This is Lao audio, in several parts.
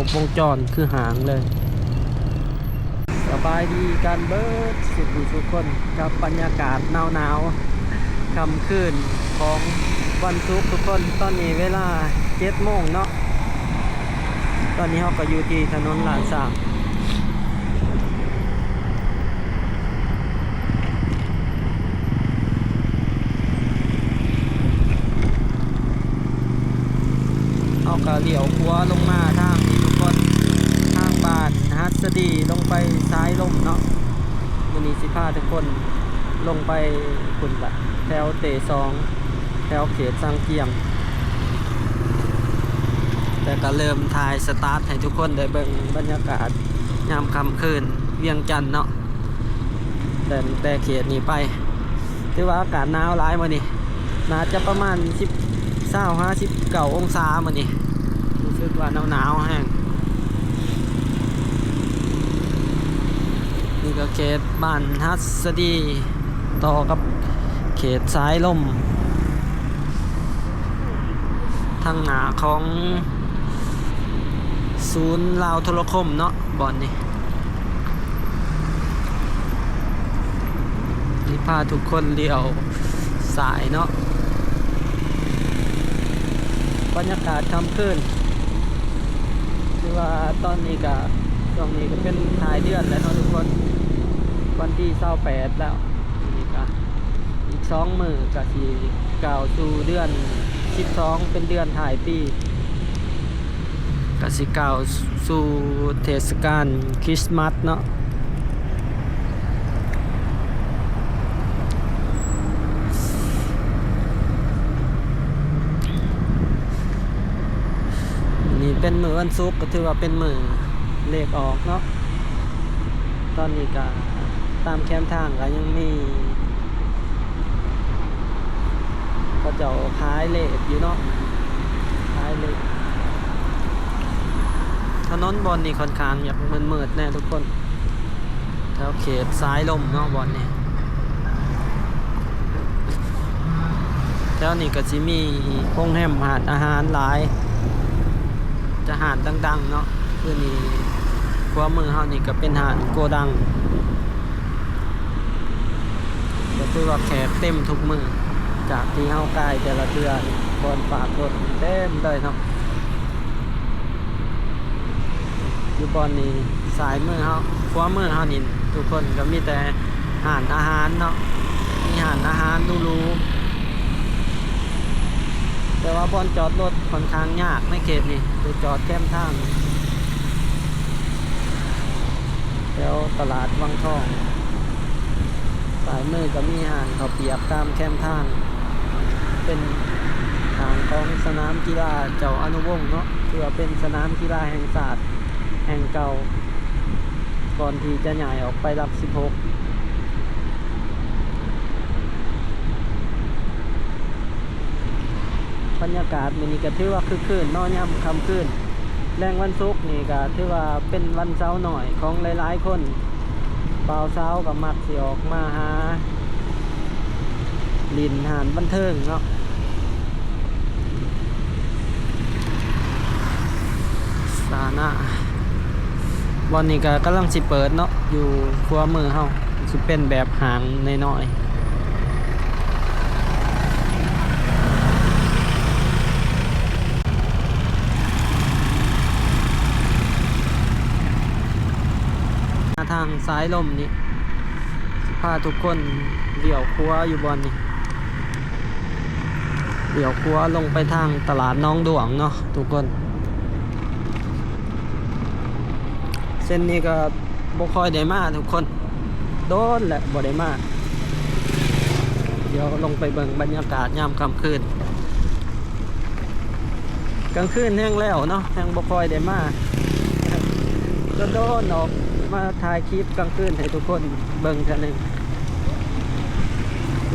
ຄົບວົງຈອນຄືຫາງເລີຍ. ສະບາຍດີກັນເບິດສຸຂູສຸຄົນ ກັບບັນຍາກາດໜາວໆ ຄ່ຳຄືນຂອງວັນສຸກທຸກຄົນ. ຕອນນີ້ເວລາເຈັດໂມງເນາະ. ຕອນນີ້ເຮົາກໍຢູ່ທີ່ຖະໜົນລ້ານຊ້າງ. ເຮົາກໍລ້ຽວຂວາລົງມາທາງນີ້ທຸກຄົນ, ທາງບ້ານຫັດສະດີ ລົງໄປສາຍລົມເນາະ. ມື້ນີ້ຊິພາທຸກຄົນລົງໄປພຸ້ນລະ ແຖວເຕສອງ ແຖວເຂດຊາງຈຽງ. ແຕ່ກໍເລີ່ມຖ່າຍສະຕາດໃຫ້ທຸກຄົນໄດ້ເບິ່ງບັນຍາກາດຍາມຄ່ຳຄືນວຽງຈັນເນາະ. ເລີ່ມແຕ່ເຂດນີ້ໄປ ຖືວ່າອາກາດໜາວຫຼາຍມື້ນີ້, ໜ້າຈະປະມານສິບ ຊາວຫາສິບເກົ້າອົງສາມື້ນີ້. ຮູ້ສຶກວ່າໜາວໆແຮງ. ນີ້ກໍເຂດບ້ານຫັດສະດີ ຕໍ່ກັບເຂດສາຍລົມ ທາງໜ້າຂອງສູນລາວໂທລະຄົມເນາະ ບ່ອນນີ້. ນີ້ພາທຸກຄົນລ້ຽວຊ້າຍເນາະ. ບັນຍາກາດຄ່ຳຄືນ ຄືວ່າຕອນນີ້ກະ ຊ່ວງນີ້ກະເປັນທ້າຍເດືອນແລ້ວເນາະທຸກຄົນ, ວັນທີຊາວແປດແລ້ວ. ນີ້ກະອີກສອງມື້ກະຊິກ້າວສູ່ເດືອນສິບສອງ ເປັນເດືອນທ້າຍປີ. ກະຊິກ້າວສູ່ເທດສະການຄຣິສມາສເນາະ. ນີ້ເປັນມື້ວັນສຸກ ກໍຖືວ່າເປັນມື້ເລກອອກເນາະ. ຕອນນີ້ກະຕາມແຄມທາງກະຍັງມີ ເຂົາເຈົ້າຂາຍເລກຢູ່ເນາະ ຂາຍເລກ. ຖະໜົນບ່ອນນີ້ຄ່ອນຂ້າງຢາກມືດໆແດ່ທຸກຄົນ, ແຖວເຂດສາຍລົມເນາະບ່ອນນີ້. ແຖວນີ້ກໍຊິມີໂຮງແຮມ ຮ້ານອາຫານຫຼາຍ, ຈະຮ້ານດັງໆເນາະ. ຄືນີ້ ຂວາມືເຮົານີ້ກໍເປັນຮ້ານໂກດັງ. ກໍຖືວ່າແຂກເຕັມທຸກມື້, ຈາກທີ່ເຮົາກາຍແຕ່ລະເທື່ອ ບ່ອນຝາກລົດເຕັມເລີຍເນາະ. ຢູ່ບ່ອນນີ້ ຊ້າຍມືເຮົາ ຂວາມືເຮົານີ້ ທຸກຄົນກໍມີແຕ່ຮ້ານອາຫານເນາະ, ມີຮ້ານອາຫານຫຼູໆ. ແຕ່ວ່າບ່ອນຈອດລົດຂ້ອນຂ້າງຍາກໃນເຂດນີ້ ໄປຈອດແຄມທາງ ແຖວຕະຫຼາດວັງທອງ. ຊ້າຍມືກໍມີຮ້ານເຂົ້າປຽກຕາມແຄມທາງ, ເປັນຂ້າງຂອງສະໜາມກິລາເຈົ້າອະນຸວົງເນາະ, ຖືວ່າເປັນສະໜາມກິລາແຫ່ງຊາດແຫ່ງເກົ່າ ກ່ອນທີ່ຈະຍ້າຍອອກໄປຫຼັກສິບຫົກ. ບັນຍາກາດມື້ນີ້ກໍຖືວ່າຄຶກຄື້ນເນາະ, ຍາມຄ່ຳຄືນ ແລງວັນສຸກນີ້ກໍຖືວ່າເປັນວັນເຊົານ້ອຍຂອງຫຼາຍໆຄົນ. ບ່າວສາວກໍມັກຊິອອກມາຫາຫຼິ້ນຮ້ານບັນເທີງເນາະ. ສານະ ບ່ອນນີ້ກໍກຳລັງຊິເປີດເນາະ, ຢູ່ຂວາມືເຮົາຊິເປັນແບບຫ້າງນ້ອຍໆ. ມາທາງສາຍລົມນີ້ ຊິພາທຸກຄົນລ້ຽວຂວາຢູ່ບ່ອນນີ້, ລ້ຽວຂວາລົງໄປທາງຕະຫຼາດໜອງດ້ວງເນາະທຸກຄົນ. ເສັ້ນນີ້ກໍບໍ່ຄ່ອຍໄດ້ມາທຸກຄົນ, ໂດນແລ້ວບໍ່ໄດ້ມາ. ດຽວລົງໄປເບິ່ງບັນຍາກາດຍາມຄ່ຳຄືນ. ກາງຄືນແຮງແລ້ວເນາະ, ແຮງບໍ່ຄ່ອຍໄດ້ມາ, ໂດນໆອອກມາຖ່າຍຄລິບກາງຄືນໃຫ້ທຸກຄົນເບິ່ງເທື່ອໜຶ່ງ.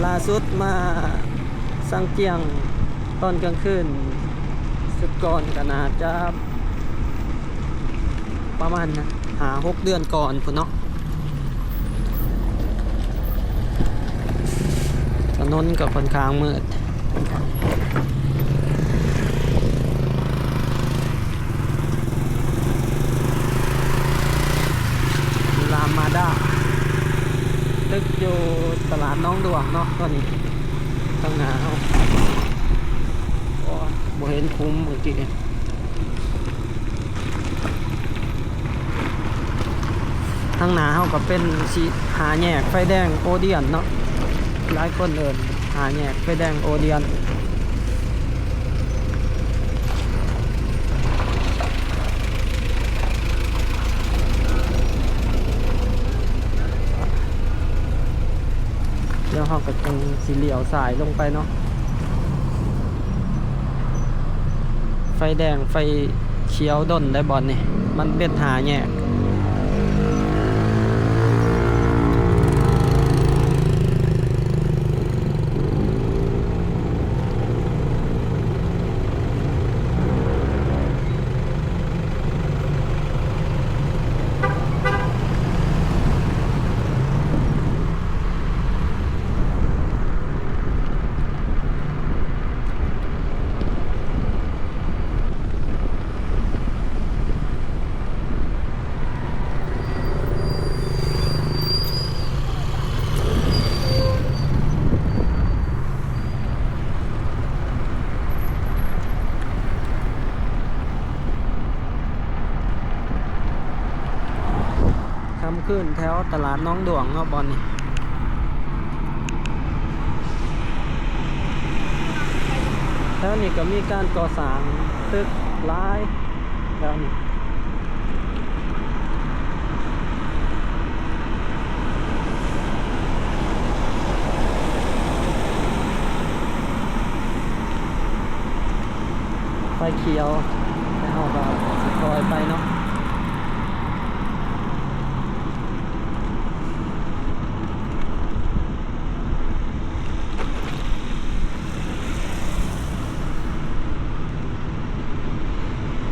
ລ່າສຸດມາຊາງຈຽງຕອນກາງຄືນ ສຸດກ່ອນກໍໜ້າຈະປະມານຫ້າຫົກເດືອນກ່ອນພຸ້ນເນາະ. ຖະໜົນກໍຂ້ອນຂ້າງມືດ. ຄຸ້ມເມື່ອກີ້. ທາງໜ້າເຮົາກໍເປັນສີ່ ຫ້າແຍກໄຟແດງໂອດຽນເນາະ, ຫຼາຍຄົນເອີ້ນຫ້າແຍກໄຟແດງໂອດຽນ. ດຽວເຮົາກໍຈັ່ງຊິລ້ຽວຊ້າຍລົງໄປເນາະ. ໄຟແດງໄຟຂຽວດົນໄດ໋ບ່ອນນີ້, ມັນເປັນຫ້າແຍກ. ຄ່ຳຄືນແຖວຕະຫຼາດໜອງດ້ວງເນາະ ບ່ອນນີ້. ແຖວນີ້ກໍມີການກໍ່ສ້າງຕຶກຫຼາຍແຖວນີ້. ໄຟຂຽວ ແລ້ວເຮົາກໍຊິຄ່ອຍໄປເນາະ.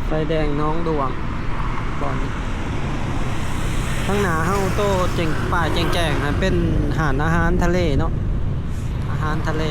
ໄຟແດງໜອງດ້ວງ ບ່ອນນີ້. ທາງໜ້າເຮົາໂຕແຈ້ງ ປ້າຍແຈ້ງໆ ຫັ້ນເປັນຮ້ານອາຫານທະເລເນາະ. ອາຫານທະເລ.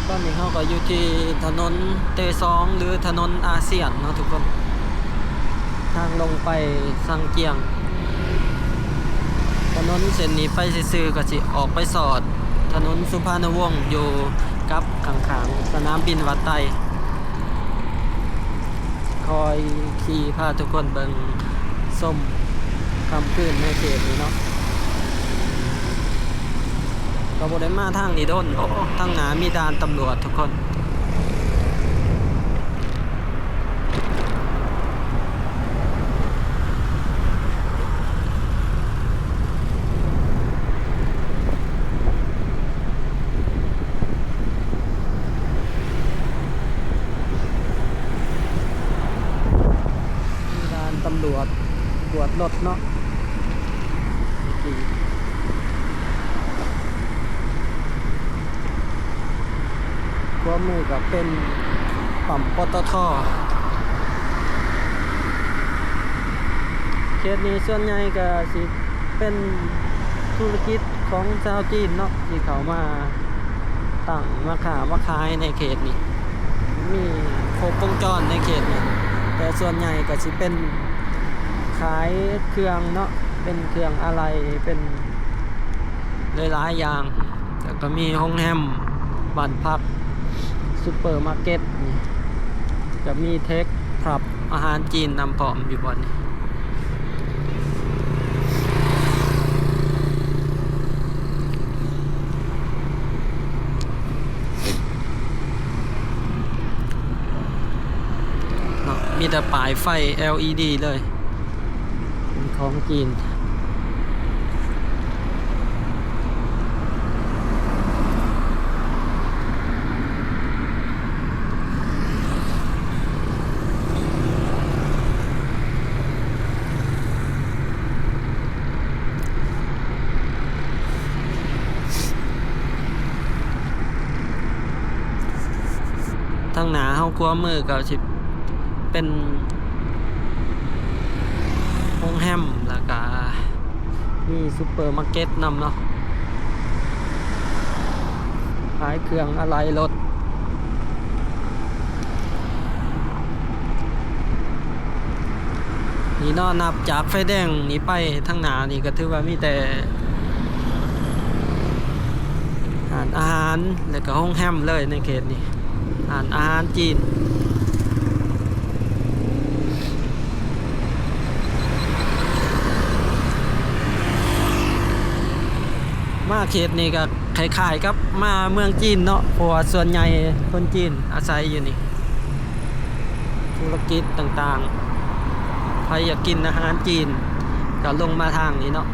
ຕອນນີ້ເຮົາກໍຢູ່ທີ່ຖະໜົນເຕຊອງ ຫຼື ຖະໜົນອາຊຽນເນາະທຸກຄົນ, ທາງລົງໄປຊາງຈຽງ. ຖະໜົນເສັ້ນນີ້ໄປຊື່ໆ ກໍຊິອອກໄປສອດຖະໜົນສຸພານຸວົງ ຢູ່ກັບຂ້າງໆ ສະໜາມບິນວັດໄຕ. ຄ່ອຍຂີ່ພາທຸກຄົນເບິ່ງຊົມຄ່ຳຄືນໃນເຂດນີ້ເນາະ. ກໍບໍ່ໄດ້ມາທາງນີ້ດົນ. ໂອ້ ທາງໜ້າມີດ່ານຕຳຫຼວດທຸກຄົນ. ມີດ່ານຕຳຫຼວດກວດລົດເນາະ. ຂວາມືກໍເປັນປ້ຳ ປຕທ. ເຂດນີ້ສ່ວນໃຫຍ່ກໍຊິເປັນທຸລະກິດຂອງຊາວຈີນເນາະ ທີ່ເຂົ້າມາຕັ້ງ ມາຄ້າມາຂາຍໃນເຂດນີ້. ມີຄົບວົງຈອນໃນເຂດນີ້, ແຕ່ສ່ວນໃຫຍ່ກໍຊິເປັນຂາຍເຄື່ອງເນາະ, ເປັນເຄື່ອງອາໄຫຼ່, ເປັນຫຼາຍໆຢ່າງ. ແລ້ວກໍມີໂຮງແຮມ, ບ້ານພັກ, ຊຸບເປີມາເກັດ, ກໍມີເທັກ ພັບ ອາຫານຈີນນຳພ້ອມຢູ່ບ່ອນນີ້. ເນາະ ມີແຕ່ປ້າຍໄຟ ແອລອີດີ ເລີຍ ເປັນຂອງຈີນ. ເ ຂວາມືກໍຊິເປັນໂຮງແຮມ ແລ້ວກໍມີຊຸບເປີມາເກັດນຳເນາະ ຂາຍເຄື່ອງອາໄຫຼ່ລົດ. ນີ້ເນາະ ນັບຈາກໄຟແດງນີ້ໄປທາງໜ້ານີ້ກໍຖືວ່າມີແຕ່ຮ້ານອາຫານ ແລ້ວກໍໂຮງແຮມເລີຍໃນເຂດນີ້ ຮ້ານອາຫານຈີນ. ມາເຂດນີ້ກໍຄ້າຍໆກັບມາເມືອງຈີນເນາະ ເພາະວ່າສ່ວນໃຫຍ່ຄົນຈີນອາໄສຢູ່ນີ້ ທຸລະກິດຕ່າງໆ ໃຜຢາກກິນອາຫານຈີນກໍລົງມາທາງນີ້ເນາະ.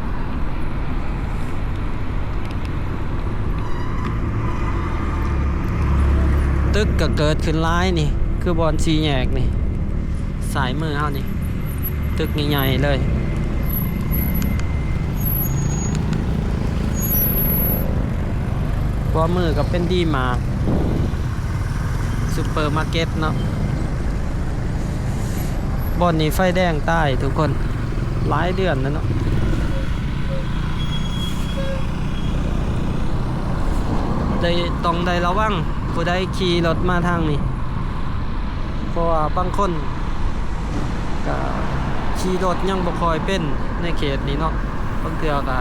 ຕຶກກໍເກີດຂຶ້ນຫຼາຍນີ້ ຄືບ່ອນສີ່ແຍກນີ້ ຊ້າຍມືເຮົານີ້ ຕຶກໃຫຍ່ໆເລີຍ. ຂວາມືກໍເປັນດີມາດ ຊຸບເປີມາເກັດເນາະ. ບ່ອນນີ້ໄຟແດງຕາຍທຸກຄົນ ຫຼາຍເດືອນແລ້ວເນາະ ໄດ້ ຕ້ອງໄດ້ລະວັງ ຜູ້ໃດຂີ່ລົດມາທາງນີ້ ເພາະວ່າບາງຄົນກະຂີ່ລົດຍັງບໍ່ຄ່ອຍເປັນໃນເຂດນີ້ເນາະ ບາງເທື່ອກະ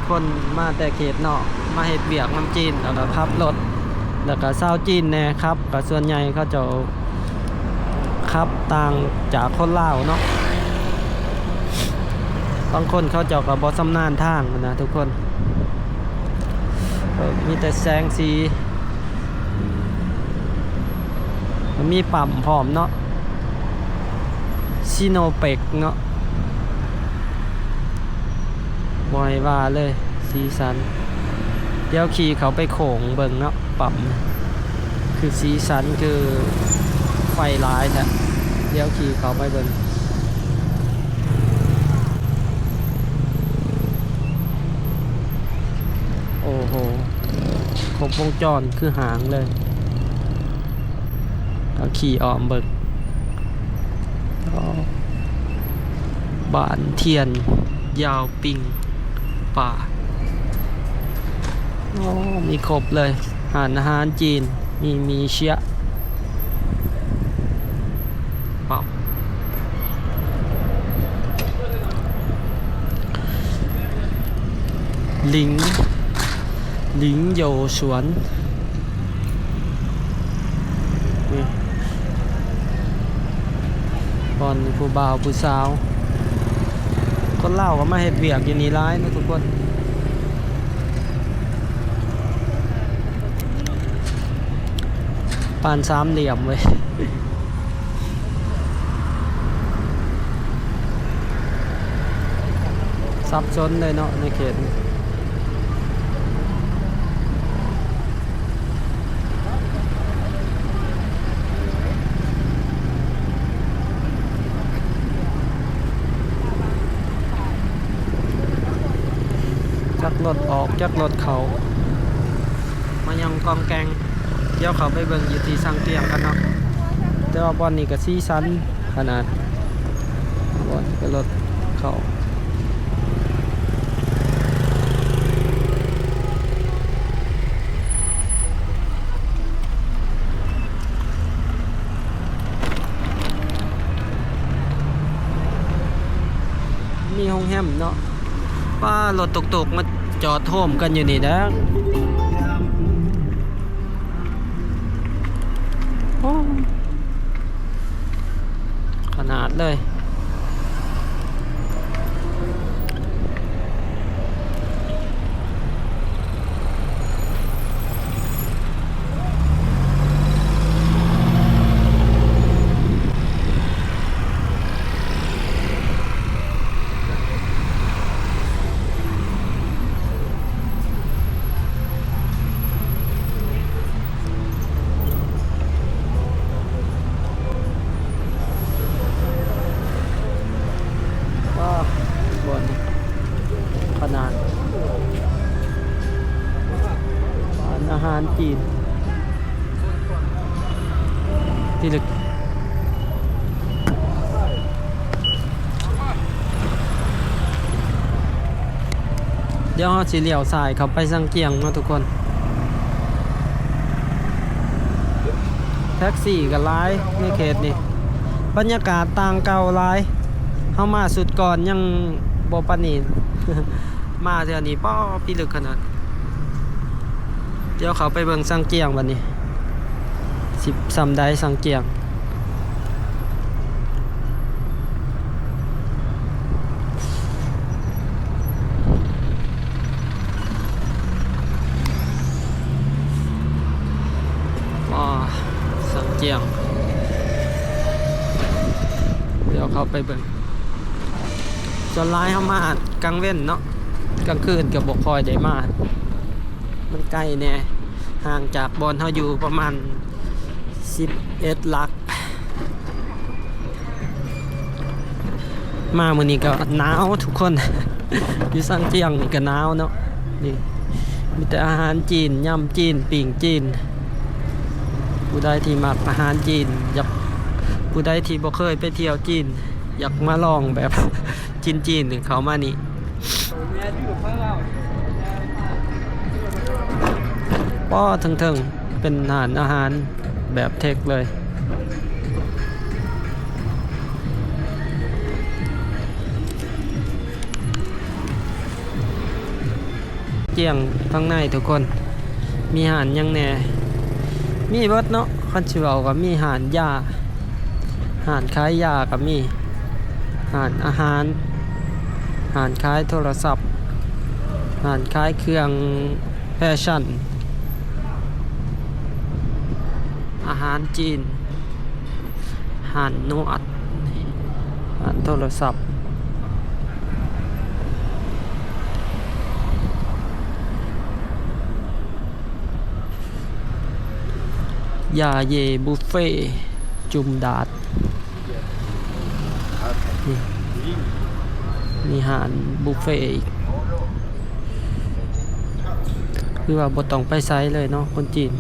ຄົນມາແຕ່ເຂດນອກ ມາເຮັດວຽກນຳຈີນ ແລ້ວກະຂັບລົດ ແລ້ວກະຊາວຈີນແດ່ຂັບ ກະສ່ວນໃຫຍ່ເຂົາເຈົ້າ ຂັບຕ່າງຈາກຄົນລາວເນາະ ບາງຄົນເຂົາເຈົ້າກໍບໍ່ຊຳນານທາງນະທຸກຄົນ ເອີ ມີແຕ່ແສງສີ ມັນມີປ້ຳພ້ອມເນາະ ຊີໂນເປັກເນາະ ບໍ່ໃຫ້ວ່າເລີຍ ສີສັນ ດຽວຂີ່ເຂົ້າໄປໂຄ້ງເບິ່ງເນາະ ປ້ຳ ຄືສີສັນ ຄືໄຟຫຼາຍແທ້ ດຽວຂີ່ເຂົ້າໄປເບິ່ງ ໂອ້ໂຫ ຄົບວົງຈອນຄືຫ້າງເລີຍ ເຮົາຂີ່ອ້ອມເບິ່ງ ອໍ ບ້ານທຽນ ຢາວປິງ ປາ ໂອ້ ມີຄົບເລີຍ ຮ້ານອາຫານຈີນ ມີໝີ່ເຊຍ ປ້ຳ ລິງ ລິງໂຢສວນ ນີ້ ບ່ອນຜູ້ບ່າວຜູ້ສາວ ຄົນລາວກໍມາເຮັດວຽກຢູ່ນີ້ຫຼາຍເນາະທຸກຄົນ ປານສາມຫຼ່ຽມເວີຍ ສັບສົນເລີຍເນາະໃນເຂດນີ້ ຈັກລົດອອກ ຈັກລົດເຂົ້າ ມາຍັງກອງແກງ ດຽວເຂົ້າໄປເບິ່ງຢູ່ທີ່ຊ່າງຕຽງກັນເນາະ ແຕ່ວ່າບ່ອນນີ້ກໍສີສັນຂະໜາດ ບ່ອນນີ້ກໍລົດເຂົ້າ ມີໂຮງແຮມເນາະ ປ້າ ລົດຕຸກໆມາຈອດໂຮມກັນຢູ່ນີ້ແຫຼະ ໂອ້ ຂະໜາດເລີຍ ວ້າວ ບ່ອນນີ້ຂະໜາດ ຮ້ານອາຫານຈີນ. ທີ່ລຶກ. ດຽວເຮົາຊິລ້ຽວຊ້າຍເຂົ້າໄປຊາງຈຽງເນາະທຸກຄົນ. ແທັກຊີກໍຫຼາຍໃນເຂດນີ້. ບັນຍາກາດຕ່າງເກົ່າຫຼາຍ. ເຮົາມາຊຸດກ່ອນຍັງບໍ່ປານນີ້. ມາເທື່ອນີ້ ປ້ອ ພິລຶກຂະໜາດ. ດຽວເຂົ້າໄປເບິ່ງຊາງຈຽງບັດນີ້ ຊິຊ່ຳໃດຊາງຈຽງ. ວ້າ ຊາງຈຽງ ດຽວເຂົ້າໄປເບິ່ງ. ສ່ວນຫຼາຍເຮົາມາກາງເວັນເນາະ, ກາງຄືນກໍບໍ່ຄ່ອຍໄດ້ມາ. ມັນໄກແດ່, ຫ່າງຈາກບ່ອນເຮົາຢູ່ປະມານສິບເອັດຫຼັກ. ມາມື້ນີ້ກໍໜາວທຸກຄົນ. ຢູ່ຊາງຈຽງນີ້ກໍໜາວເນາະ. ນີ້ມີແຕ່ອາຫານຈີນ, ຍຳຈີນ, ປີ້ງຈີນ. ຜູ້ໃດທີ່ມັກອາຫານຈີນ, ຢາກ, ຜູ້ໃດທີ່ບໍ່ເຄີຍໄປທ່ຽວຈີນ, ຢາກມາລອງແບບຈີນໆ ເຂົ້າມານີ້. ປ້ອ ເທິງໆ ເປັນຮ້ານອາຫານແບບເທັກເລີຍ. ຈຽງທາງໃນທຸກຄົນ ມີຮ້ານຫຍັງແດ່? ມີເບິດເນາະ, ຄັນຊິເວົ້າກໍມີຮ້ານຢາ, ຮ້ານຂາຍຢາກໍມີ, ຮ້ານອາຫານ, ຮ້ານຂາຍໂທລະສັບ, ຮ້ານຂາຍເຄື່ອງແຟຊັ່ນ, ອາຫານຈີນ, ຮ້ານນວດ, ຮ້ານໂທລະສັບ. ຢາເຢ ບຸບເຟ ຈຸ່ມດາດ. ນີ້ ມີຮ້ານບຸບເຟອີກ. ຄືວ່າບໍ່ຕ້ອງໄປໃສເລີຍເນາະ ຄົນຈີນ.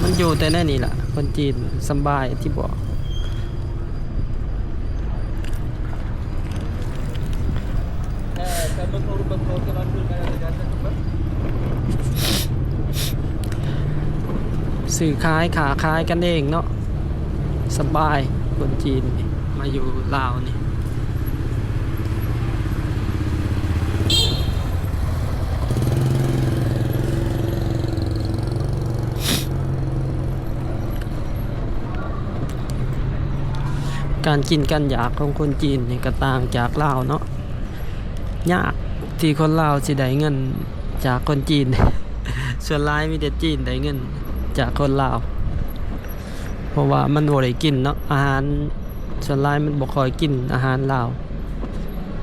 ມັນຢູ່ແຕ່ໃນນີ້ລະ ຄົນຈີນສຳບາຍທີ່ບອກ. ຊື້ຂາຍ ຄ້າຂາຍກັນເອງເນາະ, ສະບາຍ. ຄົນຈີນມາຢູ່ລາວນີ້ ການກິນການຢາກຂອງຄົນຈີນນີ້ກໍຕ່າງຈາກລາວເນາະ. ຍາກທີ່ຄົນລາວຊິໄດ້ເງິນຈາກຄົນຈີນ. ສ່ວນຫຼາຍມີແຕ່ຈີນໄດ້ເງິນຈາກຄົນລາວ ເພາະວ່າມັນບໍ່ໄດ້ກິນເນາະ ອາຫານ. ສ່ວນຫຼາຍມັນບໍ່ຄ່ອຍກິນອາຫານລາວ,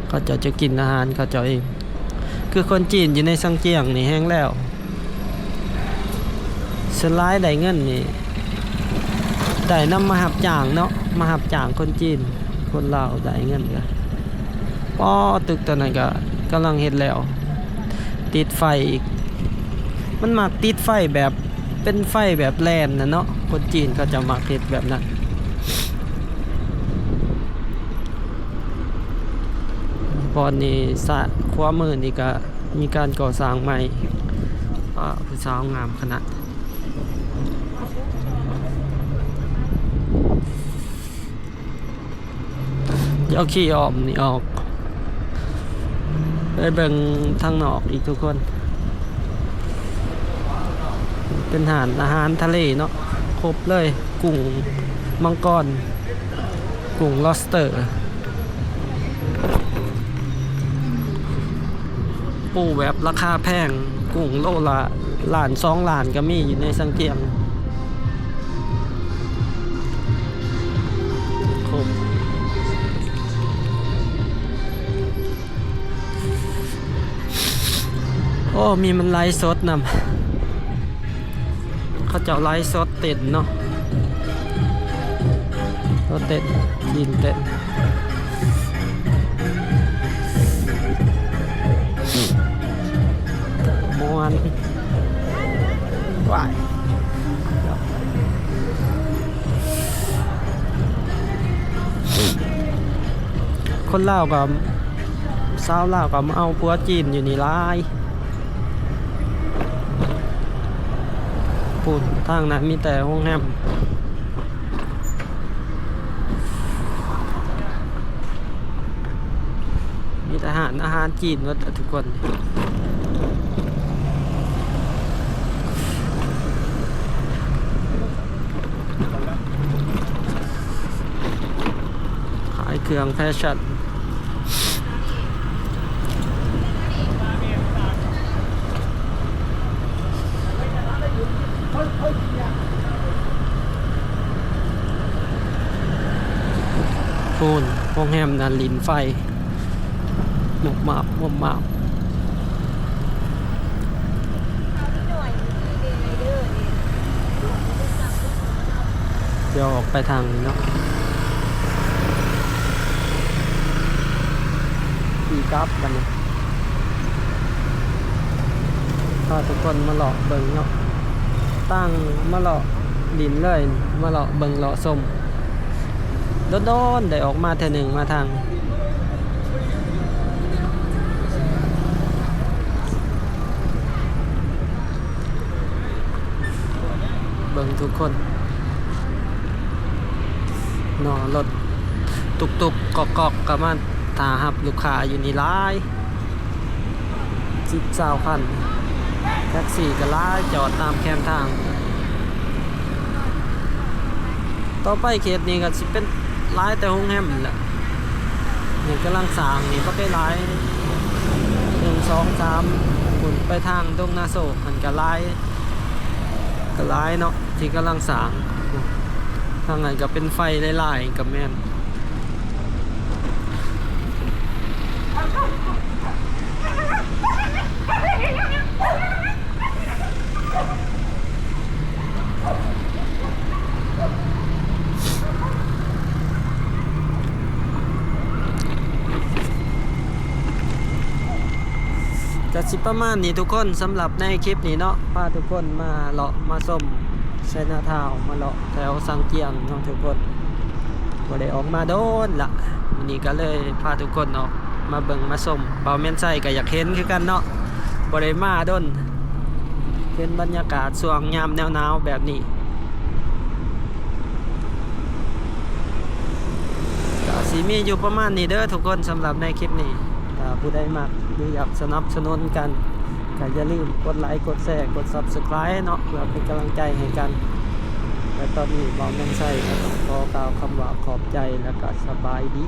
ເຂົາເຈົ້າຈະກິນອາຫານເຂົາເຈົ້າເອງ. ຄືຄົນຈີນຢູ່ໃນຊາງຈຽງນີ້ແຮງແລ້ວ, ສ່ວນຫຼາຍໄດ້ເງິນນີ້ ໄດ້ນຳມາຮັບຈ້າງເນາະ, ມາຮັບຈ້າງຄົນຈີນ. ຄົນລາວໄດ້ເງິນກະ ປໍ ຕຶກຕົວນັ້ນກະກຳລັງເຮັດແລ້ວ, ຕິດໄຟອີກ. ມັນມັກຕິດໄຟແບບ ເປັນໄຟແບບແລ່ນນະເນາະ, ຄົນຈີນເຂົາເຈົ້າມັກເຮັດແບບນັ້ນ. ບ່ອນນີ້ ສະ ຂວາມືນີ້ກະມີການກໍ່ສ້າງໃໝ່. ປ້າ ຜູ້ສາວງາມຂະໜາດ. ດຽວຂີ່ອ້ອມນີ້ອອກ ໄປເບິ່ງທາງນອກອີກທຸກຄົນ. ເປັນຮ້ານອາຫານທະເລເນາະ, ຄົບເລີຍ, ກຸ້ງມັງກອນ, ກຸ້ງ lobster. ປູແບບລາຄາແພງ, ກຸ້ງໂລລະລ້ານສອງລ້ານກໍມີຢູ່ໃນຊາງຈຽງ. ຄົບ. ໂອ້ ມີມັນໄລຟ໌ສົດນຳ. ເຂົາເຈົ້າໄລຟ໌ສົດເຕັ້ນເນາະ, ເຂົາເຕັ້ນ ຈີນເຕັ້ນ ມ່ວນ. ວ້າຍ. ຄົນລາວກໍ ຊາວລາວກໍມາເອົາຜົວຈີນຢູ່ນີ້ຫຼາຍ. ພຸ້ນ ທາງນັ້ນມີແຕ່ໂຮງແຮມ ມີແຕ່ຮ້ານອາຫານຈີນໝົດແຫຼະທຸກຄົນ. ຂາຍເຄື່ອງແຟຊັ່ນ. ພຸ້ນ ໂຮງແຮມນັ້ນຫຼິ້ນໄຟ ໝົບໝາບ ໝົບໝາບ. ດຽວອອກໄປທາງນີ້ເນາະ ຂີ່ກັບບັດນີ້ ພາທຸກຄົນມາເລາະເບິ່ງເນາະ ຕ່າງມາເລາະຫຼິ້ນເລີຍ ມາເລາະເບິ່ງເລາະຊົມ ດົນໆໄດ້ອອກມາເທື່ອໜຶ່ງມາທາງ ເບິ່ງທຸກຄົນເນາະ ລົດຕຸກໆກອກໆກໍມາຖ້າຮັບລູກຄ້າຢູ່ນີ້ຫຼາຍ ສິບຊາວຄັນ ແທັກຊີກໍຫຼາຍ ຈອດຕາມແຄມທາງ. ຕໍ່ໄປເຂດນີ້ກໍຊິເປັນຫຼາຍແຕ່ໂຮງແຮມແຫຼະ ນີ້ກຳລັງສ້າງນີ້ບັກຫຼາຍ ໜຶ່ງ ສອງ ສາມ ພຸ້ນໄປທາງດົງນາໂຊກຫັ້ນກໍຫຼາຍ ກໍຫຼາຍເນາະ ທີ່ກຳລັງສ້າງ ທາງນັ້ນກໍເປັນໄຟຫຼາຍໆ ກໍແມ່ນ ກະຊິປະມານນີ້ທຸກຄົນ ສຳລັບໃນຄລິບນີ້ເນາະ ພາທຸກຄົນມາເລາະມາຊົມໄຊນາທາວ ມາເລາະແຖວຊາງຈຽງເນາະທຸກຄົນ ບໍ່ໄດ້ອອກມາດົນລະ ມື້ນີ້ກະເລີຍພາທຸກຄົນອອກມາເບິ່ງມາຊົມ ບ່າວແມ່ນໄຊກະຢາກເຫັນຄືກັນເນາະ ບໍ່ໄດ້ມາດົນ ເຫັນບັນຍາກາດຊ່ວງຍາມໜາວໆແບບນີ້ ກະຊິມີຢູ່ປະມານນີ້ເດີທຸກຄົນ ສຳລັບໃນຄລິບນີ້ ຖ້າຜູ້ໃດມັກ ຫຼື ຢາກສະໜັບສະໜູນກັນ ກະຢ່າລືມກົດໄລ ກົດແຊ ກົດ Subscribe ເນາະ ເພື່ອເປັນກຳລັງໃຈໃຫ້ກັນ ແລະ ຕອນນີ້ບ່າວແມ່ນໄຊກະຕ້ອງຂໍກ່າວຄຳວ່າຂອບໃຈ ແລະ ກະສະບາຍດີ.